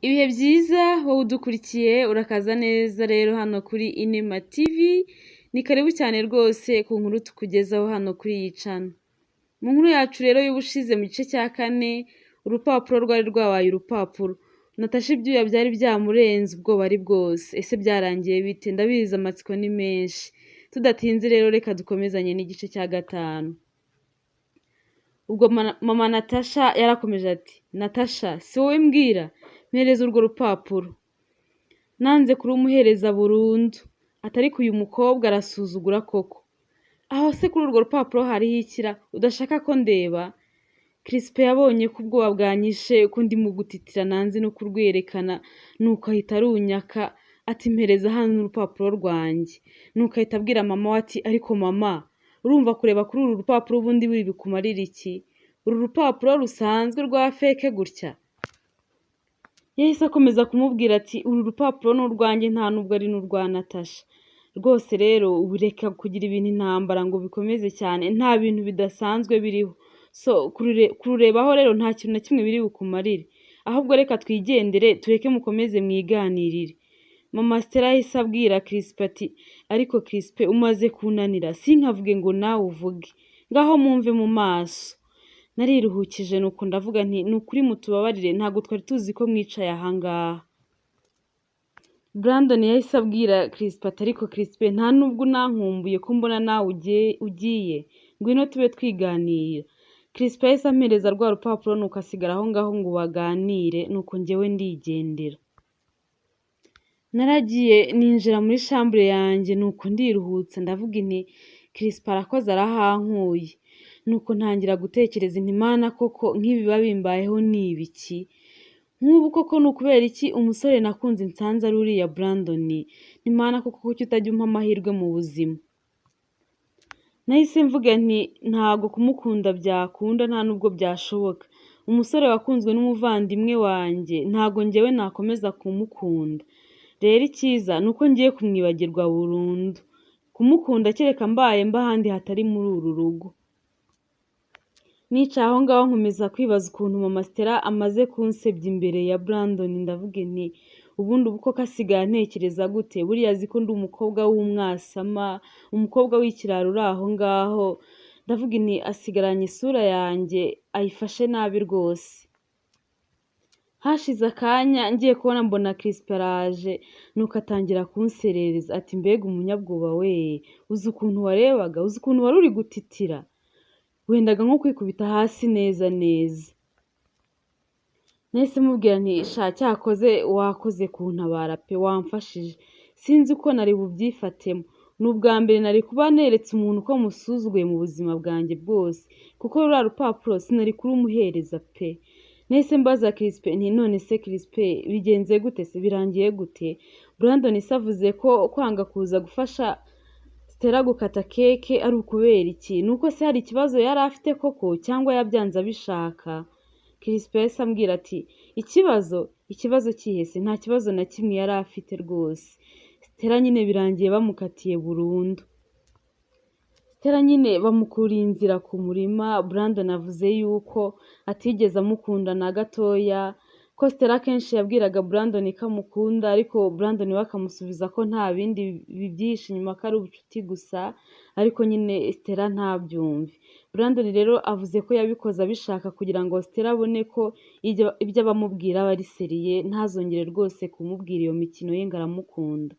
Ibihe byiza wowe udukurikiye, urakaza neza rero hano kuri Inema TV, ni karibu cyane rwose ku nkuru tukugezaho hano kuri iyi channel. Mu nkuru yacu rero y'ubushize mu gice cya kane, urupapuro rwari rwabaye urupapuro. Natasha ibyuya byari byamurenze, ubwoba ari bwose. Ese byarangiye bite? Ndabizi amatsiko ni menshi. Tudatinze rero reka dukomezanye n'igice cya gatanu. Ubwo mama Natasha yarakomeje ati: "Natasha, si wowe mbwira, mpereza urwo rupapuro." Nanze kurumuhereza burundu. Ati: "Ariko uyu mukobwa arasuzugura koko. Aho se kuri urwo rupapuro hariho ikira udashaka ko ndeba?" Crispin yabonye ko ubwoba bwanyishe, ko ndimo gutitira nanze no kurwerekana, nuko ahita arunyaka ati: "Mpereza hano urupapuro rwanjye." Nuko ahita abwira mama we ati: "Ariko mama, urumva kureba kuri uru rupapuro ubundi buri bikumarira iki? Uru rupapuro rusanzwe rwa fake gutya?" Yahise akomeza kumubwira ati: "Uru rupapuro ni urwanjye, nta nubwo ari n'urwa Natasha. Rwose rero ubu reka kugira ibintu intambara ngo bikomeze cyane, nta bintu bidasanzwe biriho. So kururebaho rero nta kintu na kimwe biri bukumarire. Ahubwo reka twigendere, tureke mukomeze mwiganirire." Mama Stella yahise abwira Crispin ati: "Ariko Crispin, umaze kunanira, sinkavuge ngo nawe uvuge. Ngaho mumve mu maso." Nariruhukije nuko ndavuga nti: "Ni ukuri mutubabarire, ntabwo twari tuzi ko mwicaye ahangaha." Brandon yahise abwira Crispin ati: "Ariko Crispin, nta nubwo unankumbuye ko mbona nawe ugiye? Ngwino tube twiganirira." Crispin yahise ampereza rwa rupapuro, nuko asigara aho ngaho ngo baganire, nuko njyewe ndigendera. Naragiye ninjira muri chambre yanjye, nuko ndiruhutsa, ndavuga nti: "Crispin arakoze arahankuye." Nuko ntangira gutekereza nti: "Mana, koko nk'ibi biba bimbayeho ni ibiki? Nk'ubu koko ni ukubera iki umusore nakunze nsanze ari uriya Brandon? Ni Mana koko, kuki utajya umpa amahirwe mu buzima?" Nahise mvuga nti: "Ntago kumukunda byakunda, nta nubwo byashoboka. Umusore wakunzwe n'umuvandimwe wanjye, ntago njyewe nakomeza kumukunda. Rero icyiza ni uko ngiye kumwibagirwa burundu. Kumukunda kereka mbaye mba ahandi hatari muri uru rugo." Nicaye aho ngaho nkomeza kwibaza ukuntu mama Stella amaze kunsebya imbere ya Brandon. Ndavuga nti: "Ubundi ubu koko asigaye antekereza gute? Buriya azi ko ndi umukobwa w'umwasama, umukobwa w'ikirara uri aho ngaho." Ndavuga nti: "Asigaranye isura yanjye ayifashe nabi rwose." Hashize akanya ngiye kubona mbona Crispin araje, nuko atangira kunserereza ati: "Mbega umunyabwoba we! Uzi ukuntu warebaga? Uzi ukuntu wari uri gutitira? Wendaga nko kwikubita hasi neza neza." Nahise mubwira nti: "Sha, cyakoze wakoze kuntabara pe, wamfashije. Sinzi uko nari bubyifatemo. Ni ubwa mbere nari kuba neretse umuntu ko musuzuguye mu buzima bwanjye bwose, kuko ruriya rupapuro sinari kurumuhereza pe." Nahise mbaza Crispin nti: "None se Crispin, bigenze gute se? Birangiye gute? Brandon se avuze ko kwanga kuza gufasha Stella gukata cake ari ukubera iki? Ni uko se hari ikibazo yari afite koko, cyangwa yabyanze abishaka?" Crispin yahise ambwira ati: "Ikibazo? Ikibazo kihe se? Nta kibazo na kimwe yari afite rwose. Stella nyine birangiye bamukatiye burundu. Stella nyine bamukuriye inzira ku murima. Brandon avuze yuko atigeze amukunda na gatoya, ko Stella akenshi yabwiraga Brandon ko amukunda, ariko Brandon we akamusubiza ko nta bindi bibyihishe inyuma, ko ari ubucuti gusa, ariko nyine Stella ntabyumve. Brandon rero avuze ko yabikoze abishaka kugira ngo Stella abone ko ibyo abamubwira aba ari sérieux, ntazongere rwose kumubwira iyo mikino ye ngo aramukunda.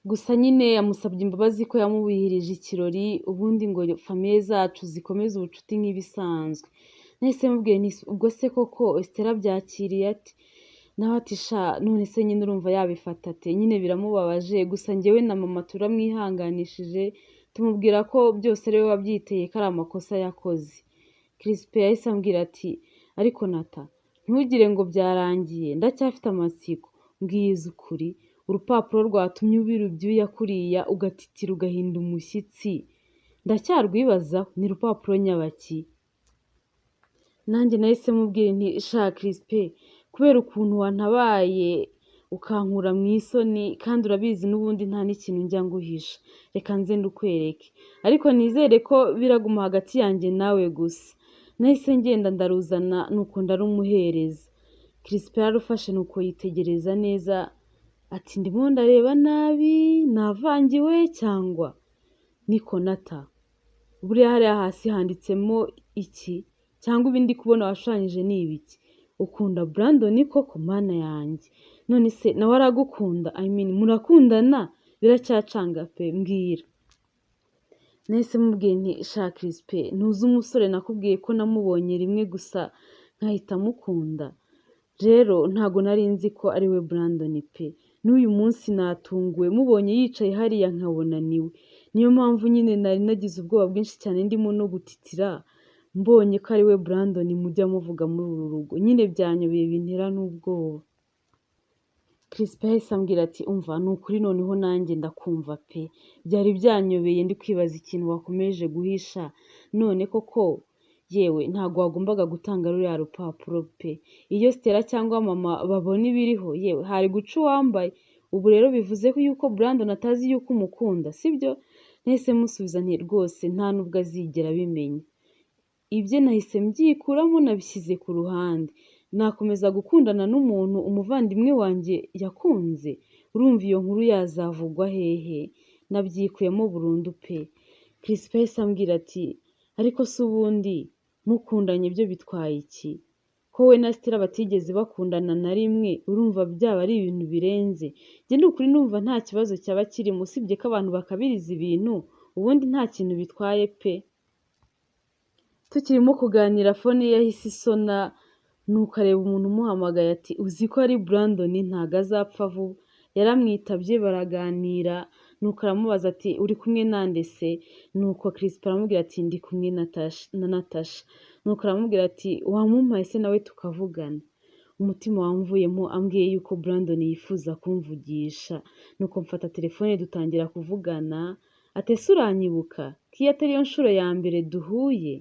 Gusa nyine yamusabye imbabazi ko yamubihirije ikirori, ubundi ngo famille zacu zikomeze ubucuti nk'ibisanzwe." Nahise mubwira nti: "Ubwo se koko Stella abyakiriye ate?" Nawe ati: "Sha, none se nyine urumva yabifata ate? Nyine biramubabaje. Gusa njyewe na mama turamwihanganishije, tumubwira ko byose ari we wabyiteye, ko ari amakosa yakoze." Crispin yahise ambwira ati: "Ariko Nata, ntugire ngo byarangiye, ndacyafite amatsiko. Mbwiza ukuri, urupapuro rwatumye ubira ibyuya kuriya, ugatitira, ugahinda umushyitsi, ndacyarwibazaho, ni urupapuro nyabaki?" Nanjye nahise mubwira nti: "Sha Crispin, kubera ukuntu wantabaye ukankura mu isoni, kandi urabizi n'ubundi nta n'ikintu njya nguhisha, reka nze ndukwereke, ariko nizere ko biraguma hagati yanjye nawe gusa." Nahise ngenda ndaruzana, nuko ndarumuhereza. Crispin yararufashe nuko yitegereza neza ati ndimo ndareba nabi, navangiwe cyangwa niko Nata, buriya hariya hasi handitsemo iki cyangwa ibindi kubona washushanyije ni ibiki? Ukunda Brandon koko mana yanjye? None se nawe aragukunda? I mean murakundana? Biracyacanga pe, mbwira. Nahise mubwiye nti sha Crispin, ntuzi umusore nakubwiye ko namubonye rimwe gusa nkahita mukunda? Rero ntago nari nzi ko ari we Brandon pe, n'uyu munsi natunguwe mubonye yicaye hariya nkabona niwe. Niyo mpamvu nyine nari nagize ubwoba bwinshi cyane ndimo no gutitira mbonye ko ari we Brandon mujya muvuga muri uru rugo, nyine byanyobeye bintera n'ubwoba. Crispin yahise ambwira ati umva ni ukuri noneho nanjye ndakumva pe, byari byanyobeye ndi kwibaza ikintu wakomeje guhisha, none koko yewe ntabwo wagombaga gutanga ruriya rupapuro pe, iyo Stella cyangwa mama babona ibiriho yewe hari guca uwambaye. Ubu rero bivuze yuko Brandon atazi yuko umukunda sibyo? Nahise musubiza nti rwose nta nubwo azigera abimenya, ibye nahise mbyikuramo nabishyize ku ruhande, nakomeza gukundana n'umuntu umuvandimwe wanjye yakunze? Urumva iyo nkuru yazavugwa hehe? Nabyikuyemo burundu pe. Crispin yahise ambwira ati ariko se ubundi mukundanye byo bitwaye iki? Ko we na Stella batigeze bakundana na rimwe, urumva byaba ari ibintu birenze? Njye ni ukuri numva nta kibazo cyaba kirimo, usibye ko abantu bakabiriza ibintu, ubundi nta kintu bitwaye pe. Tukirimo kuganira phone ye yahise isona, nuko areba umuntu umuhamagaye ati uzi ko ari Brandon ntago azapfa vuba. Yaramwitabye baraganira, nuko aramubaza ati uri kumwe nande se? Nuko Crispin aramubwira ati ndi kumwe na Natasha. Nuko aramubwira ati wamumpaye se nawe tukavugana? Umutima wamvuyemo ambwiye yuko Brandon yifuza kumvugisha, nuko mfata telefone dutangira kuvugana, ati ese uranyibuka ko iyo atari yo nshuro ya mbere duhuye?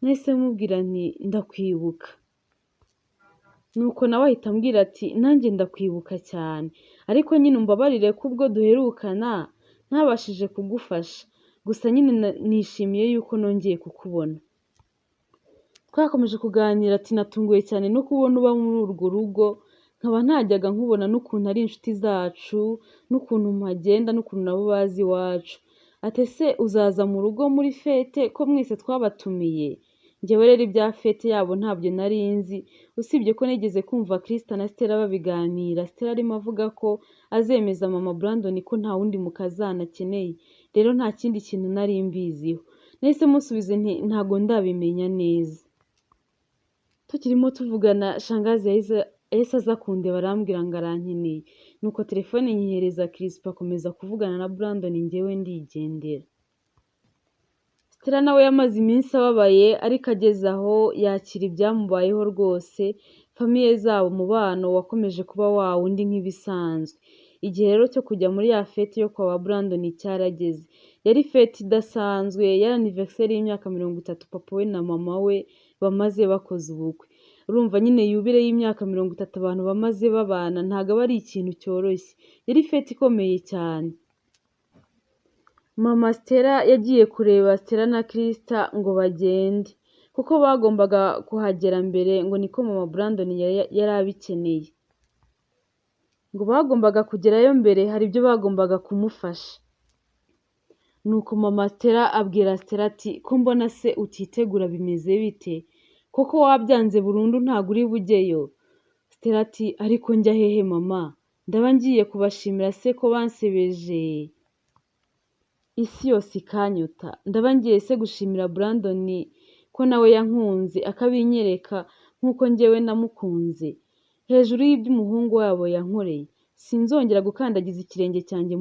Nahise mubwira nti ndakwibuka. Nuko nawe ahita ambwira ati nanjye ndakwibuka cyane, ariko nyine umbabarire ko ubwo duherukana ntabashije kugufasha, gusa nyine nishimiye yuko nongeye kukubona. Twakomeje kuganira ati natunguwe cyane no kubona uba muri urwo rugo, nkaba ntajyaga nkubona n'ukuntu ari inshuti zacu, n'ukuntu mpagenda n'ukuntu nabo bazi iwacu. Ati ese uzaza mu rugo muri fete ko mwese twabatumiye? Njyewe rero ibya fete yabo ntabyo nari nzi, usibye ko nigeze kumva Krista na Stella babiganira, Stella arimo avuga ko azemeza mama Brandon ko nta wundi mukazana akeneye, rero nta kindi kintu nari mbiziho. Nahise musubiza nti ntago ndabimenya neza. Tukirimo tuvugana shangazi yahise aza kundeba arambwira ngo arankeneye, nuko telefone nyihereza Crispin akomeza kuvugana na Brandon njyewe ndigendera. Stella nawe yamaze iminsi ababaye ariko ageze aho yakira ibyamubayeho rwose, famiye zabo umubano wakomeje kuba wa wundi nk'ibisanzwe. Igihe rero cyo kujya muri ya fete yo kwa ba Brandon cyarageze, yari fete idasanzwe, yari anniversaire y'imyaka 30 papa we na mama we bamaze bakoze ubukwe. Urumva nyine yubile y'imyaka 30 abantu bamaze babana ntago aba ari ikintu cyoroshye, yari fete ikomeye cyane. Mama Stella yagiye kureba Stella na Krista ngo bagende, kuko bagombaga kuhagera mbere ngo niko mama Brandon yari abikeneye. Ngo bagombaga kugerayo mbere hari ibyo bagombaga kumufasha. Nuko mama Stella abwira Stella ati ko mbona se utitegura bimeze bite? Koko wabyanze burundu ntago uri bujyeyo? Stella ati ariko njya hehe mama? Ndaba ngiye kubashimira se ko bansebeje isi yose ikanyota, ndaba ngiye se gushimira Brandon ko nawe yankunze akabinyereka nk'uko njyewe namukunze, hejuru y'iby'umuhungu wabo yankoreye, sinzongera gukandagiza ikirenge cyanjye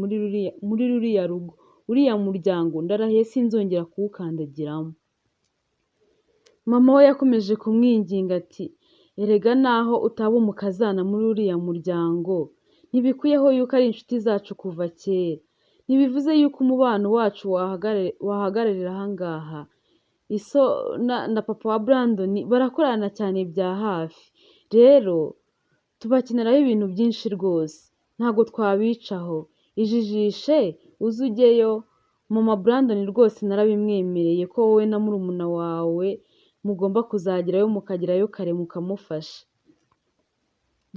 muri ruriya rugo, uriya muryango ndarahiye sinzongera kuwukandagiramo. Mama we yakomeje kumwinginga ati erega naho utaba umukazana muri uriya muryango, ntibikwiyeho yuko ari inshuti zacu kuva kera, ntibivuze yuko umubano wacu wahagararira aha ngaha. Iso na papa wa Brandon barakorana cyane bya hafi, rero tubakeneraho ibintu byinshi rwose, ntabwo twabicaho, ijijishe uze ujyeyo. Mama Brandon rwose narabimwemereye ko wowe na murumuna wawe mugomba kuzagerayo mukagerayo kare mukamufasha.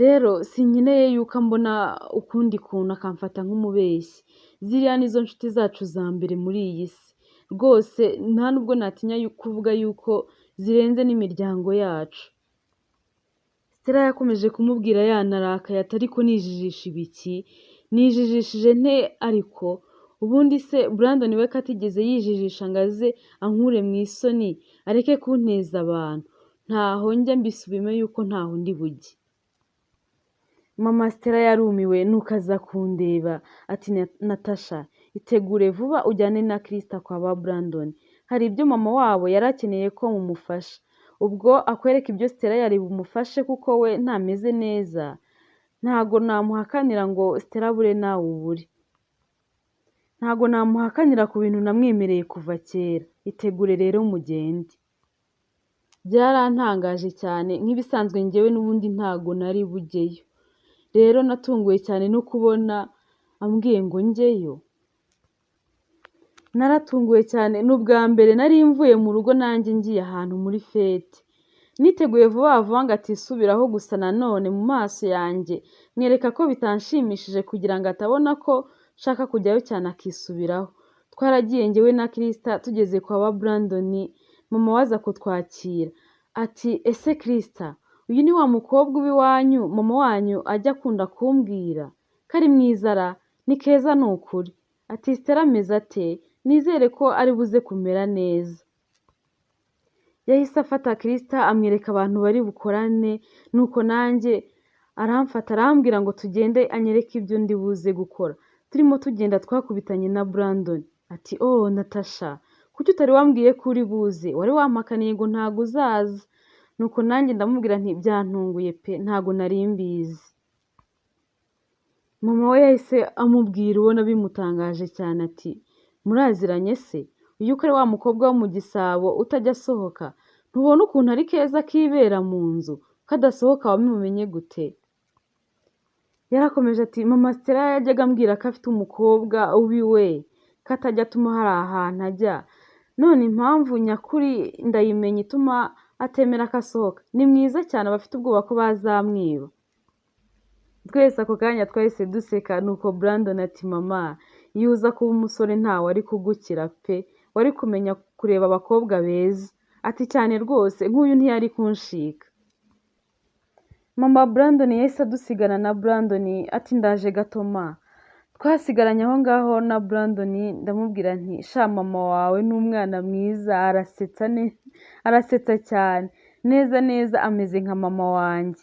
Rero sinkeneye yuko ambona ukundi kuntu akamfata nk'umubeshyi. Ziriya nizo nshuti zacu za mbere muri iyi si. Rwose nta nubwo natinya kuvuga yuko zirenze n'imiryango yacu. Stella yakomeje kumubwira yanarakaye ati ariko nijijisha ibiki? Nijijishije nte ariko? Ubundi se Brandon we ko atigeze yijijisha ngo aze ankure mu isoni, areke kunteza abantu. Ntaho njya mbisubimo yuko ntaho ndi bujye. Mama Stella yarumiwe nuko aza kundeba ati Natasha, itegure vuba ujyane na Krista kwa ba Brandon. Hari ibyo mama wabo yari akeneye ko mumufasha. Ubwo akwereka ibyo Stella yari bumufashe kuko we ntameze neza. Ntago namuhakanira ngo Stella abure nawe ubure. Ntago namuhakanira ku bintu namwemereye kuva kera. Itegure rero mugende. Byarantangaje cyane, nk'ibisanzwe njyewe n'ubundi ntago nari bujyeyo. Rero natunguwe cyane no kubona ambwiye ngo njyeyo. Naratunguwe cyane, ni ubwa mbere nari mvuye mu rugo nanjye ngiye ahantu muri fete. Niteguye vuba vuba ngo atisubiraho, gusa nanone mu maso yanjye mwereka ko bitanshimishije kugira ngo atabona ko nshaka kujyayo cyane akisubiraho. Twaragiye njyewe na Krista, tugeze kwa ba Brandon, mama we aza kutwakira. Ati ese Krista, uyu ni wa mukobwa uba iwanyu mama wanyu ajya akunda kumbwira? Ko ari mwiza ra? Ni keza ni ukuri. Ati Stella ameze ate? Nizere ko ari buze kumera neza. Yahise afata Krista amwereka abantu bari bukorane, nuko nanjye aramfata arambwira ngo tugende anyereke ibyo ndi buze gukora. Turimo tugenda twakubitanye na Brandon. Ati oh Natasha, kuki utari wambwiye ko uri buze? Wari wampakaniye ngo ntago uzaza. Nuko nanjye ndamubwira nti byantunguye pe, ntago nari mbizi. Mama we yahise amubwira ubona bimutangaje cyane ati muraziranye se? Uyu ko ari wa mukobwa wo mu Gisabo utajya asohoka, ntubona ukuntu ari keza kibera mu nzu, kadasohoka wabimumenye gute? Yarakomeje ati mama Stella yajyaga ambwira ko afite umukobwa uba iwe, ko atajya atuma hari ahantu ajya. None impamvu nyakuri ndayimenya ituma atemera ko asohoka. Ni mwiza cyane, aba afite ubwoba ko bazamwiba. Twese ako kanya twahise duseka, nuko Brandon ati mama, iyo uza kuba umusore ntawe wari kugukira pe, wari kumenya kureba abakobwa beza. Ati cyane rwose, nk'uyu ntiyari kunshika. Mama Brandon yahise adusigana na Brandon ati ndaje gato ma. Twasigaranye aho ngaho na Brandon, ndamubwira nti sha mama wawe ni umwana mwiza, arasetsa cyane, neza neza ameze nka mama wanjye.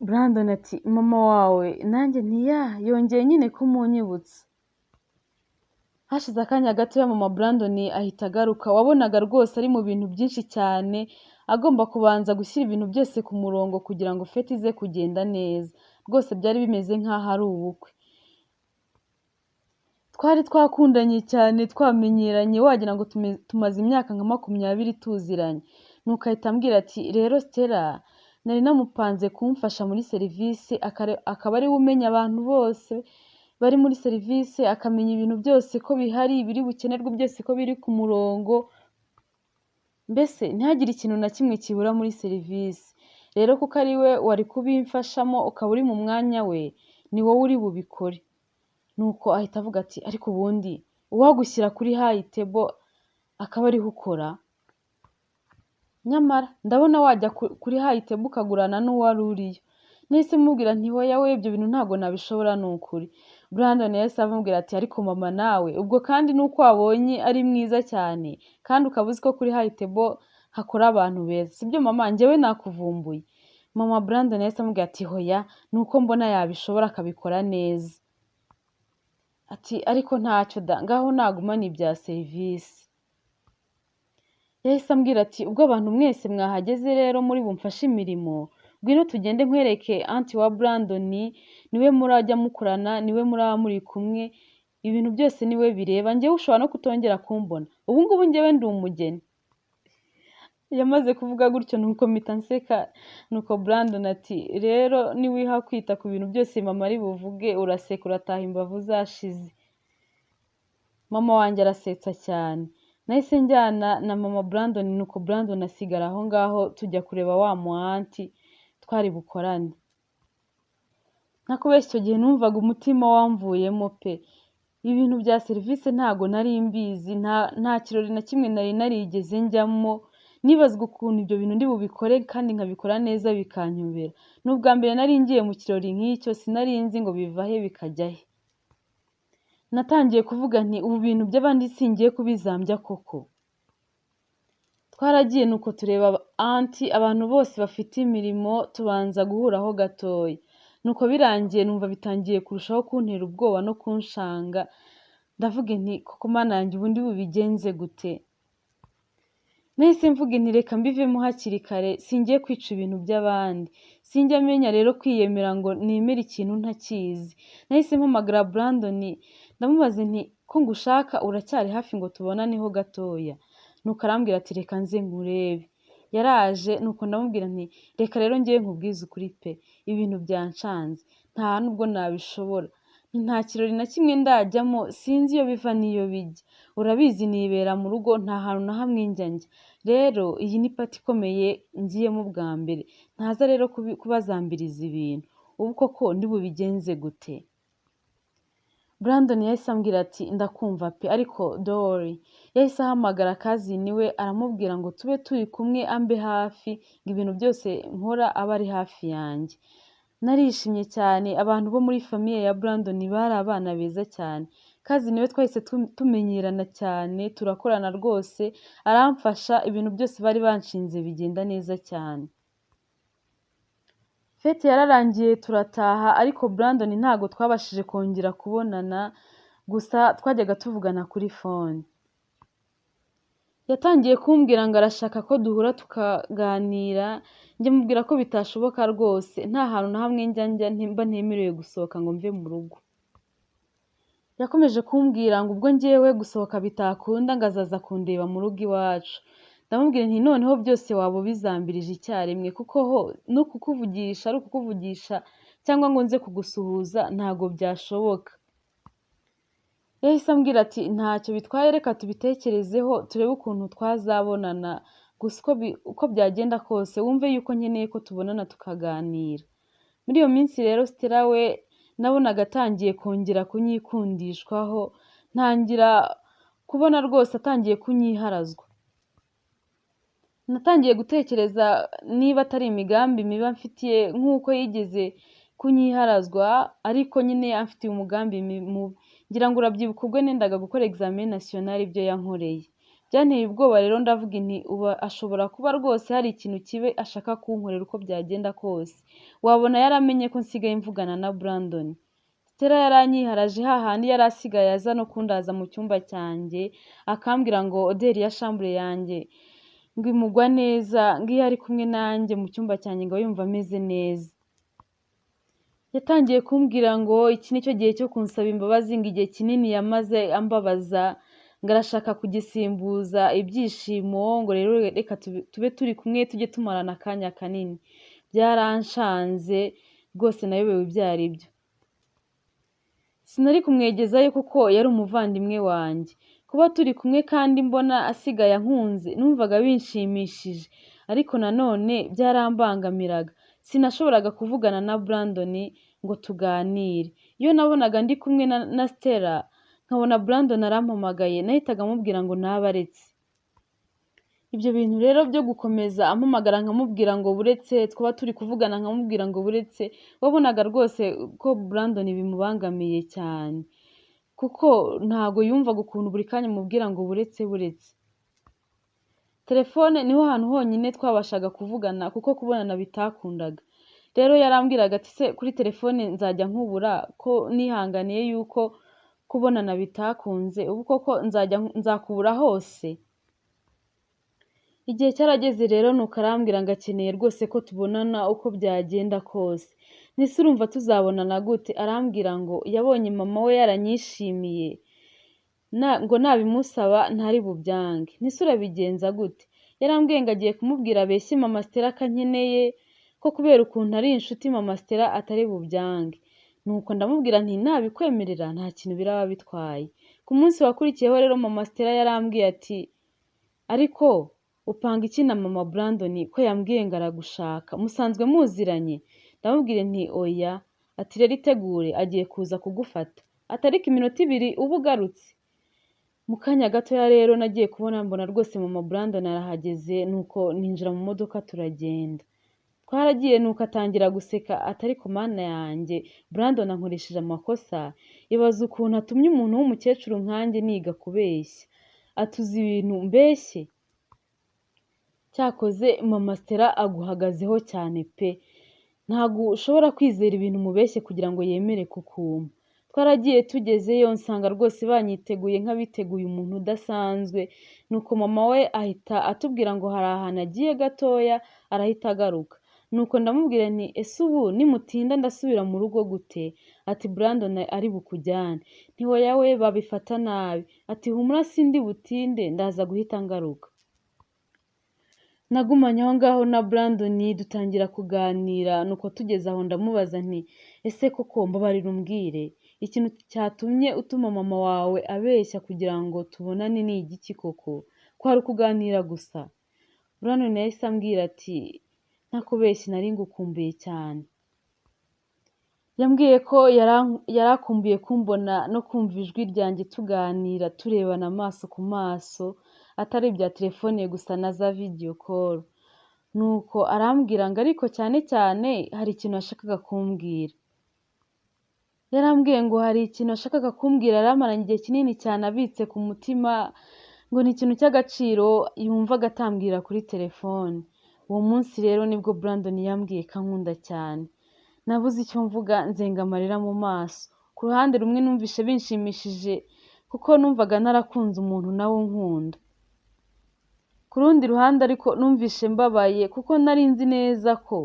Brandon ati mama wawe? Nanjye nti ya, yongeye nyine kumunyibutsa. Hashize akanya gatoya mama Brandon ahita agaruka, wabonaga rwose ari mu bintu byinshi cyane, agomba kubanza gushyira ibintu byose ku murongo kugira ngo fete ize kugenda neza. Rwose byari bimeze nk'aho ari ubukwe. Twari twakundanye cyane, twamenyeranye, wagira ngo tumaze imyaka nka 20 tuziranye. Nuko ahita ambwira ati rero Stella, nari namupanze kumfasha muri serivisi, akaba ariwe umenya abantu bose bari muri serivisi, akamenya ibintu byose ko bihari, ibiri bukenerwe byose ko biri ku murongo, mbese ntihagire ikintu na kimwe kibura muri serivisi. Rero kuko ari we wari kubimfashamo, ukaba uri mu mwanya we, ni wowe uri bubikore. Nuko ahita avuga ati ariko ubundi uwagushyira kuri high table akaba ariho ukora, nyamara ndabona wajya kuri high table ukagurana n'uwari uriyo. Nahise mubwira nti hoya we, ibyo bintu ntabwo nabishobora ni ukuri. Brandon yahise amubwira ati ariko mama nawe, ubwo kandi nuko wabonye ari mwiza cyane, kandi ukaba uzi ko kuri high table hakora abantu beza, sibyo mama? Njyewe nakuvumbuye. Mama Brandon yahise amubwira ati hoya, nuko mbona yabishobora akabikora neza. Ati ariko ntacyo da, ngaho nagumane ibya serivisi. Yahise ambwira ati ubwo abantu mwese mwahageze rero muri bumfashe imirimo, ngwino tugende nkwereke anti wa Brandon, niwe murajya mukorana, niwe muraba muri kumwe, ibintu byose niwe bireba, njyewe ushobora no kutongera kumbona, ubu ngubu njyewe ndi umugeni. Yamaze kuvuga gutyo nuko mpita nseka, nuko Brandon ati rero niwiha kwita ku bintu byose mama ari buvuge, uraseka urataha imbavu zashize. Mama wanjye arasetsa cyane. Nahise njyana na mama Brandon, nuko Brandon asigara aho ngaho tujya kureba wa mu anti twari bukorane. Ntakubeshya icyo gihe numvaga umutima wamvuyemo pe! Ibintu bya serivisi ntago nari mbizi, nta kirori na kimwe nari narigeze njyamo, nibazwa ukuntu ibyo bintu ndi bubikore kandi nkabikora neza bikanyobera. Ni ubwa mbere nari ngiye mu kirori nk'icyo, sinari nzi ngo biva he bikajya he. Natangiye kuvuga nti ubu bintu by'abandi singiye kubizambya koko. Twaragiye nuko tureba anti, abantu bose bafite imirimo tubanza guhuraho gatoya. Nuko birangiye numva bitangiye kurushaho kuntera ubwoba no kunshanga, ndavuga nti koko Mana yanjye ubundi bubigenze gute? Nahise mvuga nti reka mbivemo hakiri kare, singiye kwica ibintu by'abandi. Sinjya menya rero kwiyemera ngo nemere ikintu ntakizi. Nahise mpamagara Brandon ndamubaza nti ko ngushaka uracyari hafi ngo tubonaneho gatoya? Nuko arambwira ati reka nze nkurebe. Yaraje nuko ndamubwira nti reka rero ngewe nkubwize ukuri pe, ibintu byancanze, nta nubwo nabishobora. Nta kirori na kimwe ndajyamo, sinzi iyo biva n'iyo bijya. Urabizi nibera mu rugo nta hantu na hamwe njya njya. Rero iyi ni pati ikomeye ngiyemo bwa mbere, ntaza rero kubazambiriza ibintu. Ubu koko ndi bubigenze gute? Brandon yahise ambwira ati ndakumva pe, ariko dori. Yahise ahamagara kazini we aramubwira ngo tube turi kumwe ambe hafi, ngo ibintu byose nkora abe ari hafi yanjye. Narishimye cyane, abantu bo muri famiye ya Brandon bari abana beza cyane. Kazini we twahise tumenyerana cyane, turakorana rwose, aramfasha, ibintu byose bari banshinze bigenda neza cyane. Fete yararangiye turataha, ariko Brandon ntago twabashije kongera kubonana, gusa twajyaga tuvugana kuri phone. Yatangiye kumbwira ngo arashaka ko duhura tukaganira, njye mubwira ko bitashoboka rwose, nta hantu na hamwe njya njya mba ntemerewe gusohoka ngo mve mu rugo. Yakomeje kumbwira ngo ubwo njyewe gusohoka bitakunda ngo azaza kundeba mu rugo iwacu. Ndamubwira nti noneho byose waba ubizambirije icyarimwe, kuko ho no kukuvugisha ari ukukuvugisha cyangwa ngo nze kugusuhuza ntago byashoboka. Yahise ambwira ati ntacyo bitwaye reka tubitekerezeho turebe ukuntu twazabonana, gusa uko byagenda kose wumve yuko nkeneye ko tubonana tukaganira. Muri iyo minsi rero Stella we nabonaga atangiye kongera kunyikundishwaho, ntangira kubona rwose atangiye kunyiharazwa. Natangiye gutekereza niba atari imigambi mibi amfitiye nk'uko yigeze kunyiharazwa, ariko nyine amfitiye umugambi mubi. Ngira ngo urabyibuka ubwo nendaga gukora examen national ibyo yankoreye. Byanteye ubwoba rero ndavuga nti ubu ashobora kuba rwose hari ikintu kibi ashaka kunkorera uko byagenda kose. Wabona yaramenye ko nsigaye mvugana na Brandon. Stella yaranyiharaje hahandi yari asigaye aza no kundaza mu cyumba cyanjye, akambwira ngo oderi ya chambre yanjye ngo imugwa neza, ngo iyo ari kumwe nanjye mu cyumba cyanjye ngo yumva ameze neza. Yatangiye kumbwira ngo iki nicyo gihe cyo kunsaba imbabazi, ngo igihe kinini yamaze ambabaza, ngo arashaka kugisimbuza ibyishimo, ngo rero reka tube turi kumwe tujye tumarana akanya kanini. Byaranshanze rwose nayobewe ibyo ari byo. Sinari kumwegezayo kuko yari umuvandimwe wanjye. Kuba turi kumwe kandi mbona asigaye ankunze, numvaga binshimishije, ariko nanone byarambangamiraga. Sinashoboraga kuvugana na Brandon ngo tuganire. Iyo nabonaga ndi kumwe na Stella, nkabona Brandon arampamagaye, nahitaga amubwira ngo nabaretse. Ibyo bintu rero byo gukomeza ampamagara nkamubwira ngo buretse, twaba turi kuvugana nkamubwira ngo buretse, wabonaga rwose ko Brandon bimubangamiye cyane, kuko ntago yumvaga ukuntu buri kanya mubwira ngo buretse buretse. Telefone niho hantu honyine twabashaga kuvugana kuko kubonana bitakundaga. Rero yarambwiraga ati se kuri telefone nzajya nkubura ko nihanganiye yuko kubonana bitakunze, ubu koko nzakubura hose. Igihe cyarageze rero nuko arambwira ngo akeneye rwose ko tubonana uko byagenda kose. Nese urumva tuzabonana gute? Arambwira ngo yabonye mama we yaranyishimiye, ngo nabimusaba ntari bubyange. Nese urabigenza gute? Yarambwiye ngo agiye kumubwira abeshye mama Stella ko ankeneye, ko kubera ukuntu ari inshuti mama Stella atari bubyange. Nuko ndamubwira nti nabikwemerera nta kintu biraba bitwaye. Ku munsi wakurikiyeho rero mama Stella yarambwiye ati ariko upanga iki na mama Brandon ko yambwiye ngo aragushaka, musanzwe muziranye? Ndamubwira nti oya, Ati rero itegure agiye kuza kugufata, ati ariko iminota 2 uba ugarutse. Mu kanya gatoya rero nagiye kubona mbona rwose mama Brandon arahageze, nuko ninjira mu modoka turagenda. Twaragiye nuko atangira guseka ati ariko Mana yanjye Brandon ankoresheje amakosa, ibaze ukuntu atumye umuntu w'umukecuru nkanjye niga kubeshya, atuzi ibintu mbeshye. Cyakoze mama Stella aguhagazeho cyane pe, ntabwo ushobora kwizera ibintu umubeshye kugira ngo yemere kukumpa. Twaragiye tugezeyo nsanga rwose banyiteguye nk'abiteguye umuntu udasanzwe, nuko mama we ahita atubwira ngo hari ahantu agiye gatoya arahita agaruka. Nuko ndamubwira nti ese ubu nimutinda ndasubira mu rugo gute? Ati Brandon ari bukujyane. Nti oya we babifata nabi. Ati humura sindi butinde ndaza guhita ngaruka. Nagumanye aho ngaho na Brandon dutangira kuganira, nuko tugeze aho ndamubaza nti ese koko mbabarira umbwire, ikintu cyatumye utuma mama wawe abeshya kugira ngo tubonane ni igiki koko? Kwari ukuganira gusa? Brandon yahise ambwira ati ntakubeshye nari ngukumbuye cyane. Yambwiye ko yari akumbuye kumbona no kumva ijwi ryanjye tuganira turebana amaso ku maso, atari ibya telefone gusa na za video call. Nuko arambwira ngo ariko cyane cyane hari ikintu yashakaga kumbwira. Yarambwiye ngo hari ikintu yashakaga kumbwira yari amaranye igihe kinini cyane abitse ku mutima, ngo ni ikintu cy'agaciro yumvaga atambwira kuri telefone. Uwo munsi rero nibwo Brandon yambwiye ko ankunda cyane. Nabuze icyo mvuga nzenga amarira mu maso. Ku ruhande rumwe numvise binshimishije kuko numvaga narakunze umuntu nawe unkunda. Ku rundi ruhande ariko numvise mbabaye kuko nari nzi neza ko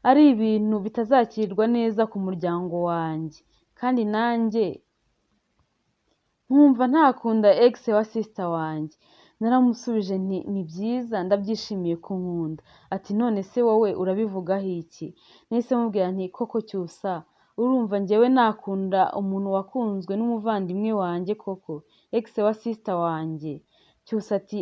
ari ibintu bitazakirwa neza ku muryango wanjye, kandi nanjye nkumva ntakunda ex wa sister wanjye. Naramusubije nti ni byiza ndabyishimiye ko unkunda. Ati none se wowe urabivugaho iki? Nahise mubwira nti koko Cyusa, urumva njyewe nakunda umuntu wakunzwe n'umuvandimwe wanjye koko, ex wa sister wanjye? Cyusa ati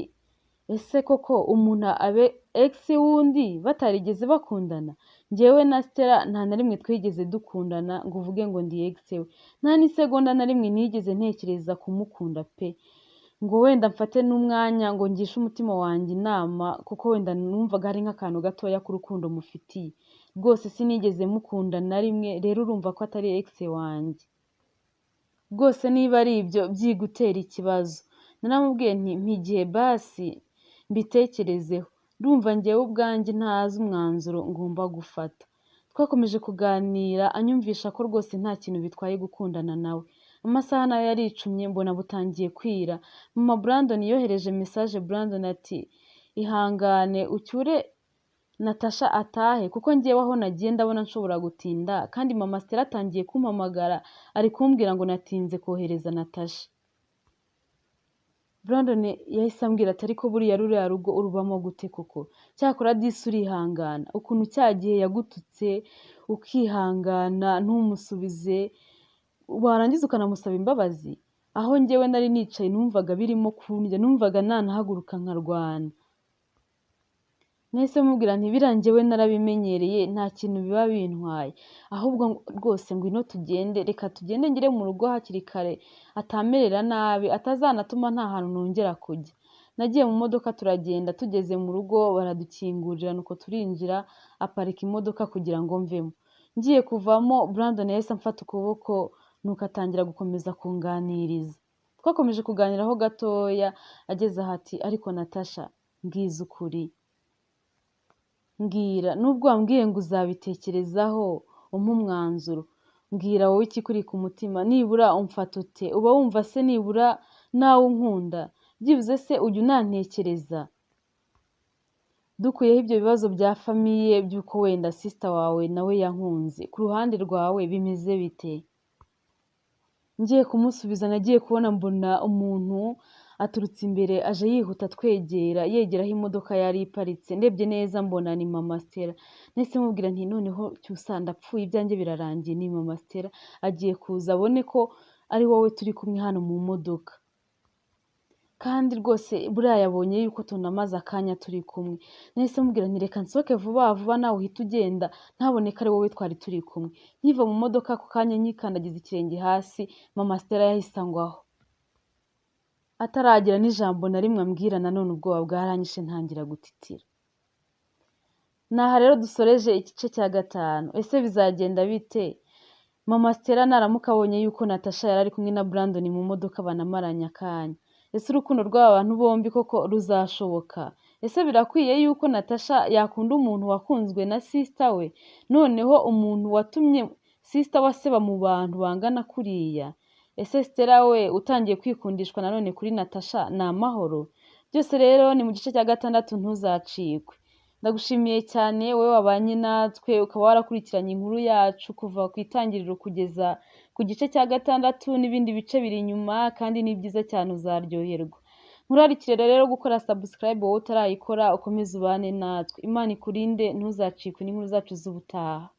ese koko umuntu abe ex w'undi batarigeze bakundana? Njyewe na Stella nta na rimwe twigeze dukundana ngo uvuge ngo ndi ex we, nta n'isegonda na rimwe nigeze ntekereza kumukunda pe, ngo wenda mfate n'umwanya ngo ngishe umutima wanjye inama, kuko wenda numvaga hari nk'akantu gatoya k'urukundo mufitiye. Rwose sinigeze mukunda na rimwe, rero urumva ko atari ex wanjye. Rwose niba ari ibyo byigutera ikibazo. Naramubwiye nti mpa igihe basi mbitekerezeho, ndumva njyewe ubwanjye ntazi umwanzuro ngomba gufata. Twakomeje kuganira anyumvisha ko rwose nta kintu bitwaye gukundana nawe. Amasaha nayo yaricumye mbona butangiye kwira. Mama Brandon yohereje message Brandon ati ihangane ucyure Natasha atahe kuko njyewe aho nagiye ndabona nshobora gutinda, kandi mama Stella atangiye kumpamagara ari kumbwira ngo natinze kohereza Natasha. Brandon yahise ambwira ati ariko buriya ruriya rugo urubamo gute koko? Cyakora disi urihangana, ukuntu cya gihe yagututse ukihangana ntumusubize, warangiza ukanamusaba imbabazi. Aho njyewe nari nicaye numvaga birimo kundya, numvaga nanahaguruka nkarwana. Nahise mubwira nti biriya njyewe narabimenyereye nta kintu biba bintwaye, ahubwo rwose ngwino tugende, reka tugende ngere mu rugo hakiri kare atamerera nabi, atazanatuma nta hantu nongera kujya. Nagiye mu modoka turagenda, tugeze mu rugo baradukingurira nuko turinjira, aparika imodoka kugira ngo mvemo. Ngiye kuvamo Brandon yahise amfata ukuboko nuko atangira gukomeza kunganiriza. Twakomeje kuganiraho gatoya, ageze aho ati ariko Natasha mbwiza ukuri, mbwira nubwo wambwiye ngo uzabitekerezaho umpe umwanzuro, mbwira wowe ikikuri ku mutima, nibura umfata ute? Uba wumva se nibura nawe unkunda? Byibuze se ujya unantekereza? Dukuyeho ibyo bibazo bya famiye by'uko wenda sister wawe nawe yankunze, ku ruhande rwawe bimeze bite? Ngiye kumusubiza nagiye kubona mbona umuntu aturutse imbere aje yihuta twegera, yegera aho imodoka yari iparitse, ndebye neza mbona ni mama Stella. Nahise mubwira nti noneho Cyusa ndapfuye ibyanjye birarangiye, ni mama Stella agiye kuza abone ko ari wowe turi kumwe hano mu modoka. Kandi rwose buriya yabonye yuko tunamaze akanya turi kumwe. Nahise mubwira nti reka nsohoke vuba vuba nawe uhite ugenda, ntaboneke ari wowe twari turi kumwe. Nkiva mu modoka ako kanya nyikandagiza ikirenge hasi, mama Stella yahise angwaho. Ataragira n'ijambo na rimwe ambwira, nanone ubwoba bwaranyishe ntangira gutitira. Ni aha rero dusoreje igice cya 5. Ese bizagenda bite? Mama Stella naramuka abonye yuko Natasha yari ari kumwe na Brandon mu modoka banamaranye akanya. Ese urukundo rw'aba bantu bombi koko ruzashoboka? Ese birakwiye yuko Natasha yakunda umuntu wakunzwe na sister we? Noneho umuntu watumye sister we aseba mu bantu bangana kuriya? Ese Stella we utangiye kwikundishwa nanone kuri Natasha ni amahoro? Byose rero ni mu gice cya 6, ntuzacikwe. Ndagushimiye cyane wowe wabanye natwe ukaba warakurikiranye inkuru yacu kuva ku itangiriro kugeza ku gice cya 6 n'ibindi bice biri inyuma, kandi ni byiza cyane uzaryoherwa. Nkurarikire rero gukora subscribe wowe utarayikora, ukomeze ubane natwe. Imana ikurinde, ntuzacikwe n'inkuru zacu z'ubutaha.